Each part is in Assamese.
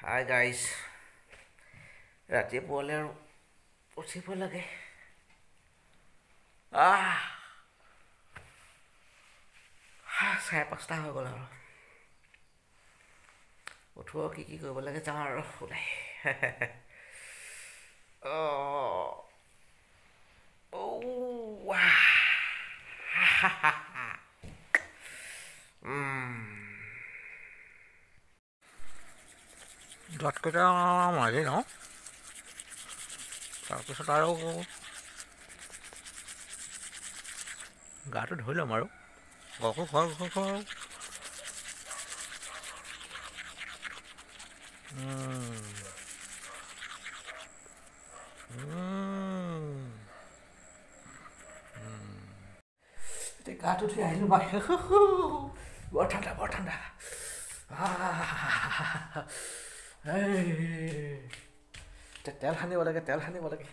হাই গাইজ, ৰাতিপুৱালে আৰু উঠিব লাগে। আহ 5:30 হৈ গ'ল আৰু উঠো, কি কি কৰিব লাগে যাওঁ আৰু ওলাই। দাঁতকেইটা মাৰি লওঁ, তাৰপিছত আৰু গাটো ধুই ল'ম আৰু ঘৰ ঘৰ ঘৰ। এতিয়া গাটো ধুই আহিলোঁ। বৰ ঠাণ্ডা, বৰ ঠাণ্ডা। এতিয়া তেল সানিব লাগে, তেল সানিব লাগে।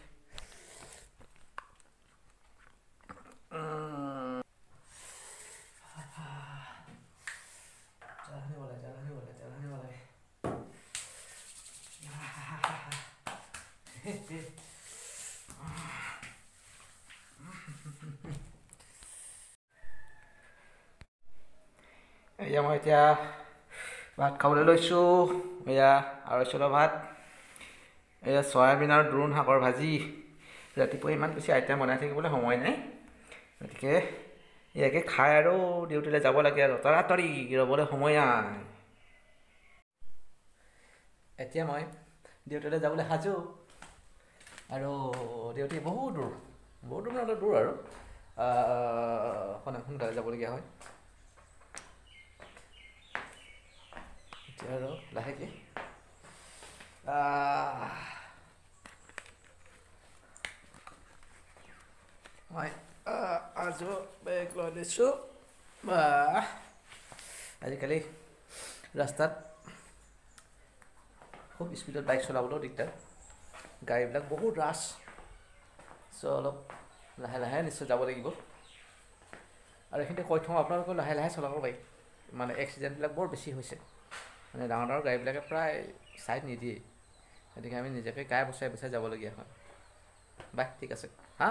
তেল সানিব লাগে, তেল সানিব লাগে, তেল সানিব লাগে। এয়া মই এতিয়া ভাত খাবলৈ লৈছোঁ। এয়া আঢ়ৈ চাউলৰ ভাত, এয়া চয়াবিন আৰু দোৰোণ শাকৰ ভাজি। ৰাতিপুৱা ইমান বেছি আইটেম বনাই থাকিবলৈ সময় নাই, গতিকে ইয়াকে খাই আৰু ডিউটিলৈ যাব লাগে আৰু তৰাতৰি, ৰ'বলৈ সময় নাই। এতিয়া মই ডিউটিলৈ যাবলৈ সাজু আৰু ডিউটি বহুত দূৰ, বহুত দূৰ মানে অলপ দূৰ আৰু সোনকালে যাবলগীয়া হয়। এতিয়া আৰু লাহেকৈ মই আজো বেগ লৈ লৈছোঁ। আজিকালি ৰাস্তাত খুব স্পীডত বাইক চলাবলৈও দিগদাৰ, গাড়ীবিলাক বহুত ৰাছ, চ' অলপ লাহে লাহে নিশ্চয় যাব লাগিব। আৰু এইখিনিতে কৈ থওঁ, আপোনালোকেও লাহে লাহে চলাব পাৰি, মানে এক্সিডেণ্টবিলাক বৰ বেছি হৈছে, মানে ডাঙৰ ডাঙৰ গাড়ীবিলাকে প্ৰায় ছাইড নিদিয়েই, গতিকে আমি নিজকে গাই বচাই বচাই যাবলগীয়া হয়। বাই, ঠিক আছে। হা।